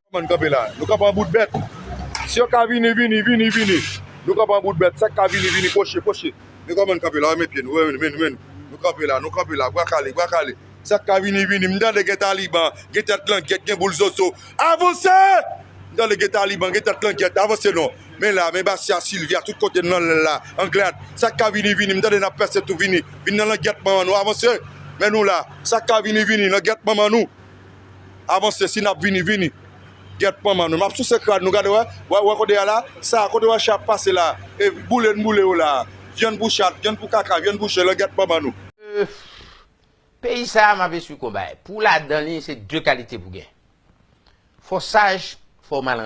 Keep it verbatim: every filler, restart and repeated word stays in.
Kòman kanpe la? Nou kanpe an bout bèt. Si yo ka vini, vini, vini, vini. Nou kanpe an bout bèt. Sa k ka vini, vini, pwoche, pwoche. Men kòman kanpe la, men pye nou, men, men, men. Nou kanpe la, nou kanpe la, bwa kale, bwa kale. Sa k ka vini, vini. M tande gen Taliban, gen tèt langyèt, gen boul zozo. Avanse! M tande gen Taliban, gen tèt langyèt. Avanse non. Men la, men Basya, Silvya, tout kote nan lè la, Anglèd. Sa k ka vini, vini. M tande n ap pèse tou vini. Vin nan langyèt manman nou, avanse. Men nou la. Sa k ka vini, vini, langyèt manman nou. Avanse, si n ap vini, vini. Gyèt manman nou. M ap souse kràn nou, gade wè. Wè, wè kote a la. Sa, kote wè chat pase la. E boule n boule yo la. Vyann pou chat, vyann pou kaka, vyann pou chen, langyèt manman nou. Peyi sa a, m ap esplike w bagay. Pou w ladan li, se de kalite pou gen. Fò w saj, fò w mal